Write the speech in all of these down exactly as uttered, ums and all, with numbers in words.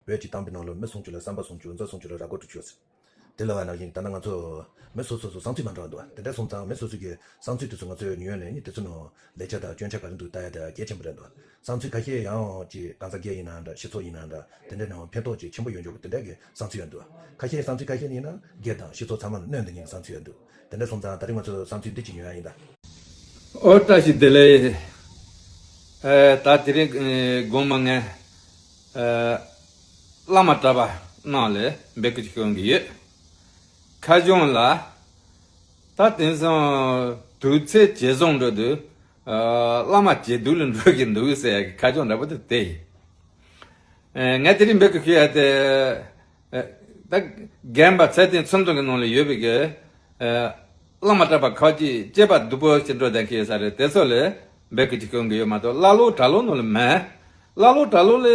བོད་ཀྱི་གཏམ་དཔེ་ནང་ལ་མི་སུམ་ཅུ་ལ་བསམ་པ་སུམ་ཅུ། མཛའ་སུམ་ཅུ་ལ་ར་མགོ་དྲུག་ཅུ་ཟེར། དེ་ལ་བ་ནང་བཞིན་ད་ལྟ་ང་ཚོ་མི་སོ་སོ་སོ་བསམ་ཚུལ་མ་འདྲ་བ་འདུག་བ། དེ་འདྲ་སོང་ཙང་མི་སོ་སོ་གི་བསམ་ཚུལ་དེ་ཚོ་ང་ཚོས་ཉན་ཡོང་ནས་ནི་དེ་ཚོ་ནང་ལེགས་ཆ་དང་སྐྱོན་ཆ་ག་རེ་འདུག་ལྟ་ཡ་དེ་གལ་ཆེན་པོ་རེད་འདུག་བ། བསམ་ཚུལ་ཁ་ཤས་ཡང་ཅིག་གང་ཟག་སྒེར་ཡིན་ན་འདྲ། སྤྱི་ཚོགས་ཡིན་ན་འདྲ། དེ་འདྲ་ནང་ཕན་ཐོགས་ཅིག་ཆེན་པོ་ཡོང་རྒྱུ་དེ་འདྲ་གི་བསམ་ཚུལ་ཡང་འདུག་བ། ཁ་ཤས་བསམ་ཚུལ་ཁ་ཤས་ཡིན་ན་སྒེར་དང་སྤྱི་ཚོགས་ཚང་མ་ལ་གནོད་འདུག་ཉེན་གྱི་བསམ་ཚུལ་ཡང་འདུག་དེ་འདྲ་སོང་ཙང་ད་རེས་ང་ཚོ་བསམ་ཚུལ་འདི་ཅིག་ཉོ་ཡ་ཡིན་ད། ཨོ་བཀྲ་ཤིས་བདེ་ལེགས། ཨ་ད་དེ་རིང་ཨེ་དགོང་མོ་ངས་ཨ་བླ་མ་གྲྭ་པ་རྣམས་ལ་འབོད་སྐུལ་ཞིག་ཞུ་གི་ཡོད། ཁ་སྐྱོང་ལ་ད་དེང་སང་དུས་ཚོད་ཇེ་བཟང་འགྲོ་དུས་ཨ་བླ་མ་ཇེ་སྡུག་ལ་འགྲོ་གི་འདུག་ཟེར་ཡ་གི་ཁ་སྐྱོང་འདྲ་པོ་དེ་དེ་ཡིན། ཨེ་ངས་དེ་རིང་འབོད་སྐུལ་ཞུ་ཡ་དེ། ཨེ་ད་རྒན་པ་ཚེ་བརྟན་ཚུལ་མཐུན་གྱི་ནང་ལ་ཡོད་པའི་གི་ཨེ་བླ་མ་གྲྭ་པ་ཁ་ཅིག་སྐྱེས་པ་སྡུག་པོ་ཞིག་འགྲོ་བསྡད་ཀྱི་ཡོད་ས་རེད། དེ་ཚོ་ལ་འབོད་སྐུལ་ཅིག་སྐྱོན་གྱི་ཡོད་མ་གཏོགས་ཀླ་ཀློ་གྲྭ་ཀློ་ནང་ལ་མེད། ཀླ་ཀློ་གྲྭ་ཀློ་ལ་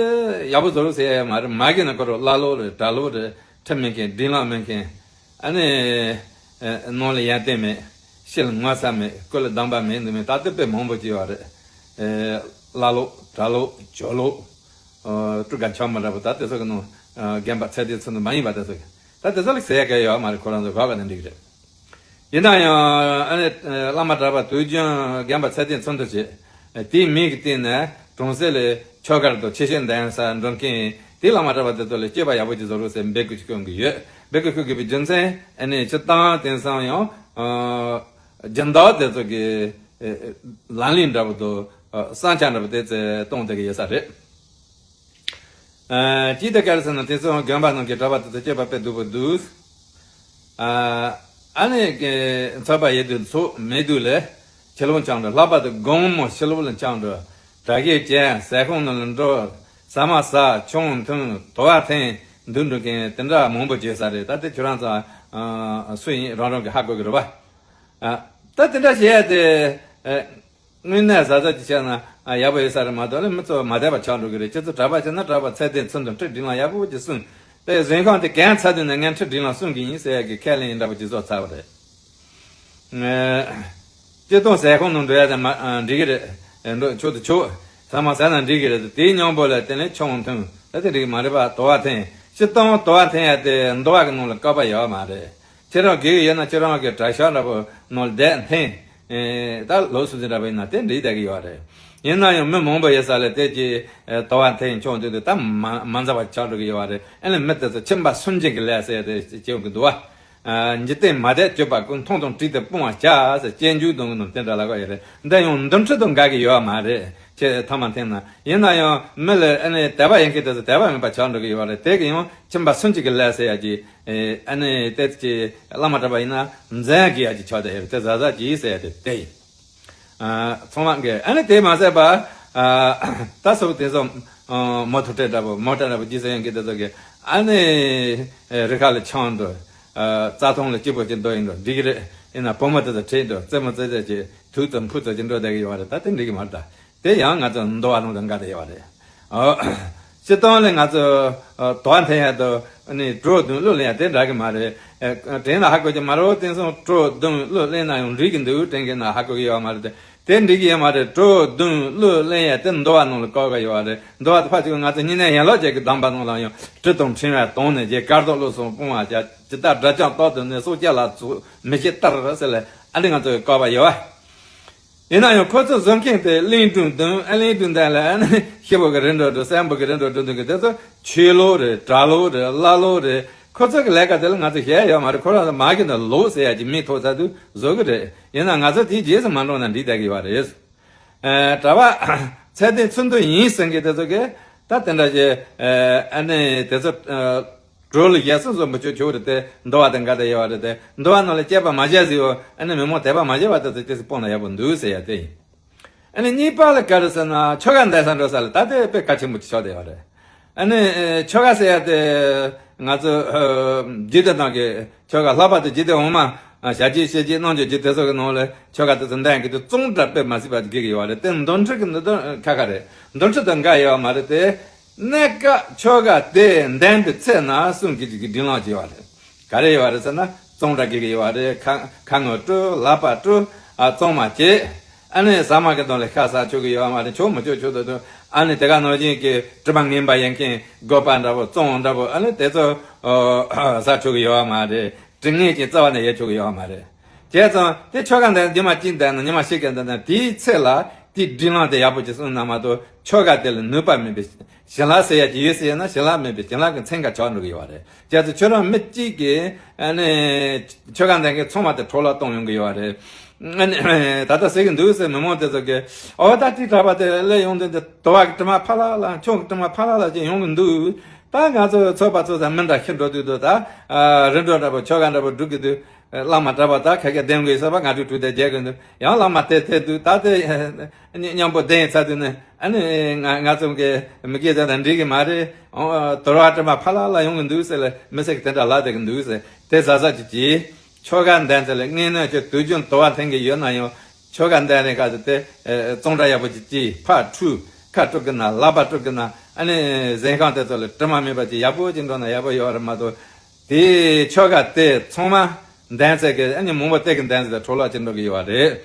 ཡག་པོ་བཟོ་རོགས་ཟེར་ཡ་མ་རེད། མ་གི་ན་ཁོ་རང་ཀླ་ཀློ་རེད། གྲྭ་ཀློ་རེད། ཁྲིམས་མེད་མཁན། སྒྲིག་ལམ་མེད་མཁན། ཨ་ནི་ཨེ་ནང་ལ་ཡོན་ཏན་མེད། ཕྱི་ལ་ངོ་ཚ་མེད། སྐུ་ལ་སྡོམ་པ་མེད། འདི་མེད། ད་ལྟ་དཔེ་མང་པོ་ཅིག་ཡོད་རེད། ཨེ་ཀླ་ཀློ་གྲྭ་ཀློ་ཇོ་ཀློ། ཨ་སྤྲུལ་སྐུ་ཆགས་མ་འདྲ་པོ། ད་དེ་ཚོ་གི་ནང་ཨ་རྒན་པ་ཚེ་བརྟན་ཚུལ་མཐུན་མ་ཡིན་པ་དེ་ཚོ་གི་ད་དེ་ཚོ་ལ་ཟེར་ཡ་གང་ཡོད་མ་རེད། ཁོ་རང་ཚོ་གོ་ག་ནས་འགྲིག་གི་རེད། ཡིན་ན་ཡང་ཨ་ནི་བླ་མ་གྲྭ་པ་དུས་རྒྱུན་རྒན་པ་ཚེ་བརྟན་ཚུལ་མཐུན་བྱེད། དེའི་མིང་གི་སྟེང་ནས་གྲོང་གསེབ་ལ་ཆོས་སྒར་དང་ཆོས་བཤད་གནང་ས་འགྲོ་མཁན་དེ་བླ་མ་གྲྭ་པ་དེ་ཚོ་ལ་སྐྱེས་པ་ཡག་པོ་ཅིག་བཟོ་རོགས་ཟེར་འབོད་སྐུལ་ཞིག་སྐྱོན་གྱི་ཡོད། འབོད་སྐུལ་ཞུ་དགོས་པའི་རྒྱུ་མཚན་ཨ་ནི་སྤྱིར་བཏང་དེང་སང་ཡང་ཨ་སྦྱིན་བདག་དེ་ཚོ་གི་ཨེ་ཨེ་ལམ་ལུགས་འདྲ་པོ་དང་ཨ་བསམ་འཆར་འདྲ་པོ་དེ་ཚོ་གཏོང་བསྡད་ཀྱི་ཡོད་ས་རེད། ཨ་ཅི་སྟེ་ག་རེ་ཟེར་ན་དེང་སང་རྒན་པ་རྣམས་ཀྱི་གྲྭ་པ་དེ་ཚོ་སྐྱེས་པ་དཔེ་སྡུག་པོ་འདུག་ཨ་ཨ་ནི་གི་ཚོགས་པ་ཡོད་དུས་ཚོགས། མེད་དུས་ལ་ཕྱི་ལོགས་འཁྱམས་འགྲོ། ལྷག་པར་དུ་དགོང་མོ་ཕྱི་ལོགས་ལ་འཁྱམས་འགྲོ། དྲ་རྒྱ་ཅན། ཟ་ཁང་ནང་ལ་འགྲོ། ཟ་མ་ཟ། ཆང་འཐུང་། དུ་བ་འཐེན། འདུག་འགྲོ་མཁན་དེ་འདྲ་མང་པོ་བྱེད་ས་རེད། ད་དེ་ཁྱོད་རང་ཚོ་ཨ་སུ་ཡིན་རང་རང་གིས་ཧ་གོ་གི་རེད་པ། ཨ་ད་དེ་འདྲ་བྱེད་ཡ་དེ་ཨ་དངོས་གནས་གཟབ་གཟབ་ཅིག་བྱས་ན་ཨ་ཡག་པོ་ཡོད་ས་རེད་མ་གཏོགས་ལ་མི་ཚོ་མ་བསྡད་པ་ཆགས་འགྲོ་གི་རེད། ཁྱེད་ཚོ་གྲྭ་པ་བྱས་ན་གྲྭ་པ་ཚད་ལྡན་ཚུལ་དང་ཁྲིམས་སྒྲིག་ལམ་ཡག་པོ་ཅིག་སྲུང་། དེ་གཟན་ཤམ་དེ་གན་ཚ་དུས་ནས་ངས་ཁྲིམས་སྒྲིག་ལམ་སྲུང་གི་ཡིན་ཟེར་ཡ་གི་ཁས་ལེན་འདྲ་པོ་ཅིག་བཟོ་ཚར་བ་རེད། ཨ་སྤྱིར་བཏང་ཟ་ཁང་ནང་འགྲོ་ཡ་དེ་མ་ཨ་འགྲིག་གི་རེད། ཨ་འགྲོ་ཆོག་དང་ཆོག་ཟ་མ་ཟ་ན་འགྲིག་གི་རེད། དེའི་མཉམ་པོ་ལ་དེ་ནས་ཆང་འཐུང་ད་དེ་འགྲིག་གི་མ་རེད་པ། དུ་བ་འཐེན། སྤྱིར་བཏང་དུ་བ་འཐེན་ཡ་དེ་འདུལ་བ་གི་ནང་ལ་བཀག་པ་ཡོད་མ་རེད། ཁྱེད་རང་དགེ་བའི་ཡོད་ན་ཁྱེད་རང་གི་གྲྭ་ཤག་འདྲ་པོ་ནང་ལ་བསྡད་འཐེན། ཨེ་ད་ལོ་སུ་ཙི་འདྲ་པོ་ཡིན་ན་དེ་འགྲིག་བསྡད་ཀྱི་ཡོད་རེད། ཡིན་ན་ཡང་མི་མང་པོ་ཡོད་ས་ལ་དེ་ཀྱི་ཨེ་དུ་བ་འཐེན་ཆང་འཐུང་དུས་ད་མ་མ་མཛའ་བ་ཆགས་འགྲོ་གི་ཡོད་རེད། ཨ་ནི་མི་དེ་ཚོ་ཁྱིམ་པ་སུན་འབྱིན་གྱི་ལས་ཟེར་དེ་བྱེད་ཀྱི་འདུག་བ། ཨ་འཇིག་རྟེན་མ་དད་སྤྱོད་པ་ཀུན། མཐོང་དང་བྲིས་ཏེ་སྤོང་བར་བྱ་ཟེར་སྤྱན་འཇུག་དང་གི་ནང་དེ་འདྲ་ལབ་ཀྱི་ཡོད་རེད། འདི་ཡང་འདུལ་ཁྲིམས་དང་འགལ་གྱི་ཡོད་མ་རེད། ཁྱེད་ཐ་མ་འཐེན་ན། ཡིན་ན་ཡང་མི་ལ་ཨ་ནི་དད་པ་ཡོད་མཁན་དེ་ཚོ་དད་པ་མེད་པ་ཆགས་འགྲོ་གི་ཡོད་རེད། དེ་གི་ཡང་ཁྱིམ་པ་སུན་འབྱིན་གྱི་ལས་ཟེར་ཡ་ཅིག་ཨ་ནི་དེ་ཅིག་བླ་མ་གྲྭ་པ་ཡིན་ན་འཛེམ་གྱི་ཡ་ཅིག་ཆགས་བསྡད་ཡོད་རེད། དེ་གཟབ་གཟབ་གྱིས་ཟེར་ཡ་དེ་དེ་ཡིན། ཨ་ཚང་མ་གིས་ཨ་ནི་དེ་མ་ཟད་པ་ཨ་ད་སོགས་དེ་ཚོ་ཨ་མོ་ཐུག་སྤྲད་འདྲ་པོ་མོ་སྤྲད་འདྲ་པོ་ཅི་ཟེར་ཡོང་གི་དེ་ཚོ་གིས་ཨ་ནི་རི་ཁ་ལ་འཁྱམས་འགྲོ། ཨ་རྩྭ་ཐང་ལ་སྐྱིད་པོ་ཅིག་སྡོད་ཡིན་འགྲོ་འགྲིག་གི་རེད། ཡིན་ན་བུ་མོ་དེ་ཚོ་ཁྲིད་འགྲོ་རྩེད་མོ་རྩེ་རྩེ་ཅིག་ཐུག་ཙམ་ཕུ་ཙམ་ཅིག་འགྲོ་བསྡད་ཀྱི་ཡོད་རེད། ད་དེ་འགྲིག་གི་མ་རེད་ད། དེ་ཡང་ང་ཚོ་འདུལ་བ་ནང་དུ་འགལ་བསྡད་ཡོད་རེད། ཨོ། སྤྱིར་བཏང་ལ་ང་ཚོ་ཨ་དུ་བ་འཐེན་ཡ་དང་ཨ་ནི་གྲོ་བརྡུང་གླུ་ལེན་ཡ་དེ་འདྲ་གི་མ་རེད། ཨ་དྲན་ན་ཧ་གོ་གི་མ་རེད། དེང་སང་གྲོ་བརྡུང་གླུ་ལེན་ན་ཡང་འགྲིག་གི་འདུག་དྲན་གི་ན་ཧ་གོ་གི་ཡོད་མ་རེད་དེ། དེ་འགྲིག་གི་ཡོད་མ་རེད། གྲོ་བརྡུང་གླུ་ལེན་ཡ་དེ་འདུལ་བ་ནང་ལ་བཀག་གི་ཡོད་རེད། འདུལ་བ་དེ་ཕར་ཚུར་ང་ཚོ་བསྙེན་གནས་ཡན་ལག་བརྒྱད་ཀྱི་གདམས་པ་ནང་ལ་ཡང་གྲི་དང་ཕྲེང་བས་བརྡུངས་ནས་ཀྱེ་དཀར་གདུགས་ལུས་ཟུངས་སྤོང་བར་བྱ། ཇི་ལྟར་དགྲ་བཅོམ་རྟག་ཏུ་ནུས་སྲོག་གཅོད་ལ་ཚུགས། མི་ཤི་ལྟར་ཟེར་ལ་ཨ་ནི་ང་ཚོ་གི་བཀག་པ་ཡོད་པ། ཡིན་ན་ཡང་ཁོ་ཚོ་བཟོ་མཁན་དེ་གླིང་སྒྲུང་དང་ཨ་གླིང་སྒྲུང་དང་ལ་ཨ་ནི་ཤི་བོ་གི་རི་འགྲོ་འགྲོ་སྲན་པོ་གི་རི་འགྲོ་འགྲོ་འདུག་གི་དེ་ཚོ་ཆོས་ལུགས་རེད། གྲྭ་ལུགས་རེད། ཀླ་ལུགས་རེད། ཁོ་ཚོ་གི་ལས་ཀ་དེ་ལ་ང་ཚོ་ཞེད་ཡོད་མ་རེད། ཁོ་རང་ཚོ་མ་གི་ནི་ལུགས་ཟེར་ཡ་ཅིག་མིང་ཐོགས་ཚར་དུས་བཟོ་གི་རེད། ཡིན་ན་ང་ཚོ་དེའི་རྗེས་སུ་མ་འགྲོ་ན་འགྲིག་བསྡད་གི་ཡོད་རེད། ཨ་གྲྭ་པ་ཚད་ལྡན་ཚུལ་མཐུན་ཡིན་ཟེར་མཁན་དེ་ཚོ་གིས་ད་དེ་འདྲ་ཞིག་ཨ་ནི་དེ་ཚོ་གྲོ་ལ་ཡ་སོ་སོ་མི་ཆོག་ཆོག་རེད་དེ། འདུལ་བ་དང་འགལ་ཏེ་ཡོད་རེད་དེ། འདུལ་བ་ནང་ལ་དཔྱད་པ་མ་བྱས་ཟེར་བ་ཨ་ནི་མི་མང་དད་པ་མ་བྱས་པ་དེ་ཚོ་སྐྱེ་སྲིད་སྤོང་ན་ཡག་པོ་འདུག་ཟེར་ཡ་དེ་ཡིན། ཨ་ནི་གཉིས་པ་ལ་ག་རེ་ཟེར་ན་ཆོ་ག་འདོན་ས་འགྲོ་ས་ལ་ད་དེ་དཔེ་གལ་ཆེན་པོ་ཆགས་བསྡད་ཡོད་རེད། ཨ་ནི་ཨེ་ཆོ་ག་ཟེར་ཡ་དེ་ང་ཚོ་ཨ་རྒྱུད་སྡེ་ནང་གི་ཆོ་ག་ལྷག་པར་དུ་རྒྱུད་སྡེ་འོག་མ་ཨ་ཞལ་བརྒྱད་བཤད་བརྒྱད་རྣམ་འབྱེད་བརྒྱད་དེ་ཚོ་གི་ནང་ལ་ཆོ་ག་དེ་ཚོ་འདོན་གི་དེ་གཙང་སྦྲ་དཔེ་མ་སྲིད་པ་དགོས་ཀྱི་ཡོད་རེད་དེ། འདུལ་ཁྲིམས་ཀྱི་འདི་དོན་ཁ་ཁ་རེད། འདུལ་ཁྲིམས་དང་འགལ་ཡོད་མ་རེད་དེ། གནས་སྐབས་ཆོ་ག་དེ་འདོན་པའི་ཚེ་ན་གསུང་གི་ཅིག་གི་སྒྲིག་ལམ་ཅིག་ཡོད་རེད། ག་རེ་ཡོད་རེད་ཟེར་ན་གཙང་སྦྲ་དགོས་ཀྱི་ཡོད་རེད། ཁ་ཁ་ངོ་བཀྲུ། ལག་པ་བཀྲུ། ཨ་གཙང་མ་བྱེད། ཨ་ནི་ཟ་མ་གི་དོན་ལ་ཤ་ཟ་ཆོག་གི་ཡོད་མ་རེད། ཆོག་མི་ཆོག་ཆོག་ཏུ་ཏུ་ ཨ་ནི་དེ་ག་ནང་བཞིན་གྱི་དྲི་མ་ངན་པ་ཡིན་མཁན་དགོས་པ་འདྲ་པོ་བཙོང་འདྲ་པོ་ཨ་ནི་དེ་ཚོ་ཨོ་ཟ་ཆོག་གི་ཡོད་མ་རེད། དྲི་ངན་གྱི་རྩ་བ་ནས་ཡོད་ཆོག་གི་ཡོད་མ་རེད། བྱས་ཙང་དེ་ཆོ་ག་འདི་ཉི་མ་གཅིག་འདི་ན་ཉི་མ་ཞིག་གི་འདི་ན་དེའི་ཚེ་ལ་དེའི་སྒྲིག་ལམ་དེ་ཡག་པོ་ཅིག་སྲུང་ན་མ་གཏོགས་ཆོ་ག་དེ་ལ་ནུས་པ་མེད་པའི་བྱིན་རླབས་ཟེར་ཡ་ཅིག་ཡོད་ཟེར་ཡ་ན་བྱིན་རླབས་མེད་པའི་བྱིན་རླབས་ཀྱི་ཚན་ཁ་ཆགས་འགྲོ་གི་ཡོད་པ་རེད། བྱས་ཙང་ཁྱོད་རང་མི་གཅིག་གིས་ཨ་ནི་ཆོ་ག་འདི་གི་ཚང་མ་དེ་འཕྲོ་བརླག་གཏོང་ཡོང་གི་ཡོད་པ་རེད། ཨ་ནི་ད་ལྟ་ཟེར་གི་འདུག་ཟེར་མི་མང་དེ་ཚོ་གིས་ཨོ་ད་དེའི་གྲྭ་པ་དེ་སླེབས་ཡོང་དུས་འདི་དུ་བ་གི་དྲི་མ་ཕ་ལ་ལ་ཆུ་གི་དྲི་མ་ཕ་ལ་ལ་ཅིག་ཡོང་གི་འདུག་ད་ང་ཚོ་ཚོགས་པ་ཚོ་ས་མི་འདྲ་ཤི་འགྲོ་དུས་དུ་ད་རི་འགྲོ་འདྲ་པོ་ཆོ་ག་འདྲ་པོ་སྒྲུབ་གི་འདུག་བླ་མ་གྲྭ་པ་ད་ཁ་སྐད་ལྡན་དགོས་ཟེར་བ་ང་ཚོས་གྲུ་དེ་རྒྱག་གི་འདུག་ཡང་བླ་མ་དེ་དེ་འདུག་ད་དེ་མཉམ་པོ་བསྡད་ཡིན་ཚར་དུས་ནས་ཨ་ནི་ང་ང་ཚོ་གི་མི་སྐད་ཆ་དང་འགྲིག་གི་མ་རེད། དུ་བ་དྲི་མ་ཕ་ལ་ལ་ཡོང་གི་འདུག་ཟེར་ལ་མི་སེར་གི་དེ་འདྲ་ལ་བསྡད་གི་འདུག་ཟེར་དེ་ཟ་ཟ་ཅིག་གྱིས་ཆོ་ག་འདན་ཚེ་ལ་དངོས་གནས་ཀྱི་དུས་རྒྱུན་དུ་བ་འཐེན་གི་ཡོད་ན་ཡང་ཆོ་ག་འདན་རེ་ག་ཚོད་དེ་གཙང་སྦྲ་ཡག་པོ་ཅིག་གྱིས་ཕར་འཁྲུ་ཁ་དཀྲུག་གི་ན་ལག་པ་དཀྲུག་གི་ན་ཨ་ནི་གཟན་ཁང་དེ་ཚོ་ལ་དྲི་མ་མེད་པ་ཅིག་ཡག་པོ་ཅིག་འགྲོ་ན་ཡག་པོ་ཡོད་རེད་མ་གཏོགས། དེ་ཆོ་ག་དེ་ཚང་མ་འདན་ཚད་ཀྱི་ཨ་ནི་མང་པོ་བལྟས་ཀྱི་འདན་ཚད་དེ་འཕྲོ་བརླག་ཅིག་འགྲོ་གི་ཡོད་པ་རེད།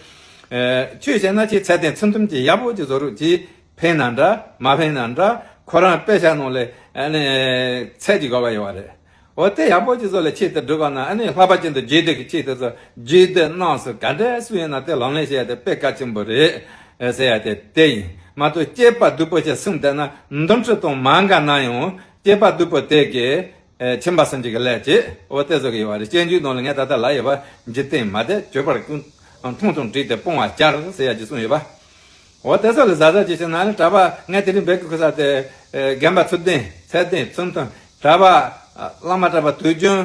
ཨེ། ཆོས་བཤད་ན་ཁྱེད་ཚད་ལྡན་ཚུལ་མཐུན་གྱི་ཡག་པོ་ཅིག་བཟོ་རོགས་གྱིས། ཕན་ན་འདྲ་མ་ཕན་ན་འདྲ་ཁོ་རང་དཔེ་ཆ་ནང་ལས་ཨ་ནི་ཚད་ཅིག་དགོས་པ་ཡོད་པ་རེད། འོ་དེ་ཡག་པོ་ཅིག་བཟོ་ལས་ཆེད་དུ་སྒྲུབ་པ་ན་ཨ་ནི་ལྷག་པར་ཅན་དུ་རྗེས་ཟློས་ཀྱི་ཆེད་དུ་བཟོ་རྗེས་ཟློས་གནང་སུ་ག་འདྲ་སུ་ཡིན་ན་དེ་ལག་ལེན་བྱེད་ཡ་དེ་དཔེ་གལ་ཆེན་པོ་རེད་ཟེར་ཡ་དེ་དེ་ཡིན་མ་གཏོགས་སྐྱེས་པ་སྡུག་པོ་ཞིག་གསུངས་བསྡད་ན་འདུམ་འགྲིག་དང་མ་འགལ་ན་ཡང་སྐྱེས་པ་སྡུག་པོ་དེ་གིས། ཨེ། ཁྱིམ་པ་སུན་འབྱིན་གྱི་ལས་བྱེད། འོ་དེ་ཚོ་གི་ཡོད་པ་རེད། སྤྱོད་འཇུག་ནང་ལ་ངས་ད་ལྟ་ལབ་ཡོད་པ་འཇིག་རྟེན་མ་དད་བྱོས་པར་ཀུན། མཐོང་དང་བྲིས་ཏེ་སྤོང་བར་བྱ་ཟེར་ཡ་ཅིག་གསུངས་ཡོད་པ། འོ་དེ་ཚོ་ལ་གཟབ་གཟབ་ཅིག་བྱས་ན་ནི་གྲྭ་པ་ངས་དེ་རིང་འབད་དགོས་ས་དེ། ཨེ། རྒན་པ་ཚུལ་ལྡན་ཚད་ལྡན་ཚུལ་མཐུན་གྲྭ་པ། བླ་མ་གྲྭ་པ་དུས་རྒྱུན་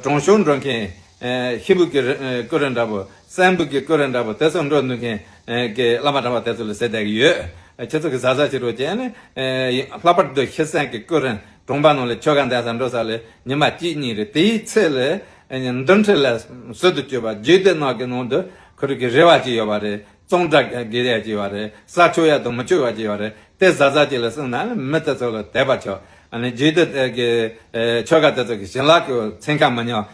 གྲོང་ཤོར་འགྲོ་མཁན། ཨེ། ཤི་བོ་གི་སྐུ་རིམ་འདྲ་པོ་བཙན་པོ་གི་སྐུ་རིམ་འདྲ་པོ་དེ་ཚོ་འགྲོ་འདུག་མཁན་གྱི་བླ་མ་གྲྭ་པ་དེ་ཚོ་ལ་ཟེར་བསྡད་ཀྱི་ཡོད། ཁྱེད་ཚོ་གི་གཟབ་གཟབ་བྱེད་རོགས་བྱས་ནས། ལྷག་པར་དུ་ཤི་གསོན་གྱི་སྐུ་རིམ་གྲོང་པ་ནང་ལ་ཆོ་ག་འདོན་ས་འགྲོ་ས་ལ་ཉི་མ་གཅིག་གཉིས་རེ་དེའི་ཚེ་ལ་འདུམ་འགྲིག་ལ་ཟུར་དུ་བསྐྱོད་པ་རྗེས་ཟློས་གནང་གི་ནང་དུ་ཁོ་རང་གི་རེ་བ་ཅིག་ཡོད་པ་རེད། གཙང་སྦྲ་དགེ་ལས་ཅིག་ཡོད་པ་རེད། ས་ཆོག་ཡ་དང་མི་ཆོག་པ་ཅིག་ཡོད་པ་རེད། དེ་གཟབ་གཟབ་ཅིག་ལ་གསུངས་ན་ནི་མི་དེ་ཚོ་ལ་དད་པ་ཆོག་ཨ་ནི་རྗེས་ཟློས་དེ་གི་ཆོ་ག་དེ་ཚོ་གི་བྱིན་རླབས་ཀྱི་ཚན་ཁ་མི་ཉམས།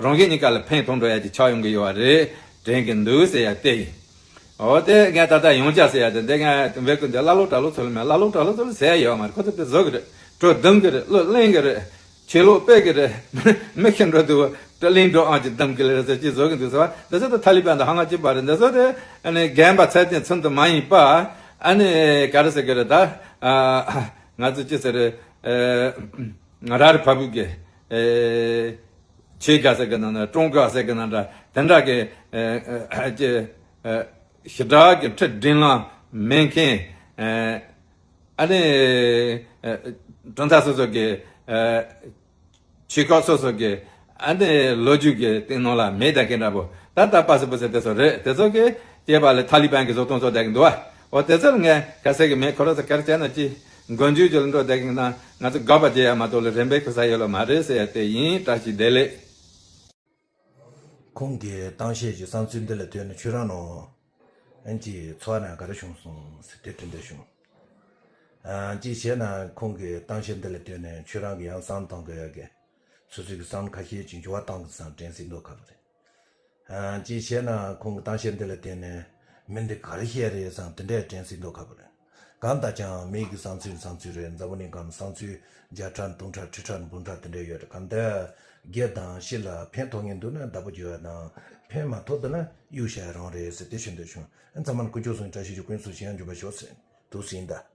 རང་གི་གཉིས་ཀ་ལ་ཕན་ཐོགས་འགྲོ་ཡ་ཅིག་ཆགས་ཡོང་གི་ཡོད་པ་རེད་དྲན་གི་འདུག་ཟེར་ཡ་དེ་ཡིན། འོ་དེ་ངས་ད་ལྟ་ཡང་བསྐྱར་ཟེར་ཡ་དེ་འདི་ངས་བོད་ཀྱི་འདི་ཀླ་ཀློ་གྲྭ་ལོ་ཚོ་ལ་མེད། ཀླ་ཀློ་གྲྭ་ལོ་ཚོ་ལ་ཟེར་ཡ་ཡོད་མ་རེད། ཁོ་ཚོ་དེ་བཟོ་གི་རེད། གྲོ་བསྡམ་གི་རེད། བློ་གླེང་གི་རེད། ཆོས་ལུགས་སྤེལ་གི་རེད། མི་ཤི་འགྲོ་དུས་དེ་གླིང་འགྲོ་ཨང་ཅིག་བསྡམ་གི་རེད་ཟེར་ཅིག་བཟོ་གི་འདུག་ཟེར་བ་དེ་ཚོ་དེ་ཐ་ལི་པན་དང་ཧ་ང་གཅིག་པ་རེད། འདི་ཚོ་དེ་ཨ་ནི་རྒན་པ་ཚད་ལྡན་ཚུལ་མཐུན་མ་ཡིན་པ་ཨ་ནི་ག་རེ་ཟེར་གི་རེད་ད། ང་ཚོ་ཅི་ཟེར་རེད། ར་རི་བ་བུ་གི་ཆོས་དགའ་ཟེར་གི་ན་འདྲ། ཀྲུང་དགའ་ཟེར་གི་ན་འདྲ། དེ་འདྲ་གི་ཨ་ཅེ་ཞི་དྲག་གི་ཁྲི་འབྲིང་ལ་མེད་མཁན། ཨ་ནི་གྲུབ་མཐའ་སོ་སོ་གི་ཆོས་ཁག་སོ་སོ་གི་ཨ་ནི་ལོ་རྒྱུས་ཀྱི་སྟེང་ནང་ལ་མེད་ད་མཁན་འདྲ་པོ་ད་ལྟ་པ་སི་པོ་ཟེར་དེ་ཚོ་རེད། དེ་ཚོ་གི་སྐྱེས་པ་ལ་ཐ་ལི་པན་གི་བཟོ་སྟངས་བཟོ་བསྡད་གི་འདུག་བ། འོ་དེ་ཚོ་ལ་ངས་ག་ཟེར་གི་མེད། ཁོ་ར་ཚོ་ག་རེ་བྱས་ན་ཅི་མགོ་མཇུག་ཅིག་ལ་འགྲོ་བསྡད་གི་ན་ང་ཚོ་དགག་པ་བྱེད་ཡ་མ་གཏོགས་ལ་རེ་འབོད་ཁུར་ས་ཡོད་ལ་མ་རེད་ཟེར་ཡ་དེ་ཡིན། བཀྲ་ཤིས་བདེ་ལེགས། ཁོང་གིས་གཏམ་བཤད་ཀྱི་བསམ་ཚུལ་འདི་ལ་ལྟོས་ནས་ཁྱོད་རང་ནང་ཨན་གྱི་འཚོ་བ་ནང་ག་རེ་བྱུང་སོང་ཟེར་དེ་དྲི་འདོད་བྱུང་། ཨ་ཅི་བྱས་ན་ཁོང་གི་གཏམ་བཤད་འདི་ལ་ལྟོས་ནས་ཁྱོད་རང་གི་ཡང་བསམ་བཏང་དགོས་ཡ་གི་སོ་སོའི་གི་བསམ་ཁ་ཤས་ཀྱི་འགྱུར་བ་བཏང་གི་བསམ་དྲན་སྲིད་མདོག་ཁ་པོ་རེད། ཨ་ཅི་བྱས་ན་ཁོང་གི་གཏམ་བཤད་འདི་ལ་བརྟེན་ནས་མི་འདི་ག་རེ་བཤད་རེད་བསམ་དེ་འདྲའི་དྲན་སྲིད་མདོག་ཁ་པོ་རེད། གང་ལྟར་ཀྱང་མི་གི་བསམ་ཚུལ་བསམ་ཚུལ་རེད། འཛམ་བུ་གླིང་གང་བསམ་ཚུལ་བརྒྱ་ཕྲག་སྟོང་ཕྲག་ཁྲི་ཕྲག་འབུམ་ཕྲག་དེ་འདྲ་ཡོད་རེད། གང་ལྟར་སྒེར་དང་སྤྱི་ལ་ཕན་ཐོགས་ངེས་འདུག་ན་བདག་པོ་རྒྱག་ཡ་དང་ཕན་མ་ཐོགས་འདུག་ན་གཡུག་བཞག་ཡ་རང་རེད་ཟེར་དེ་ཞུ་འདོད་བྱུང་། ཨ་ཚང་མ་ལ་དཀོན་མཆོག་གསུམ་བཀྲ་ཤིས་ཤོག་ཀུན་སུ་ཞི་ཡང་འབྱོར་པ་ཤོག་ཟེར་འདུག་ཟིན་ད།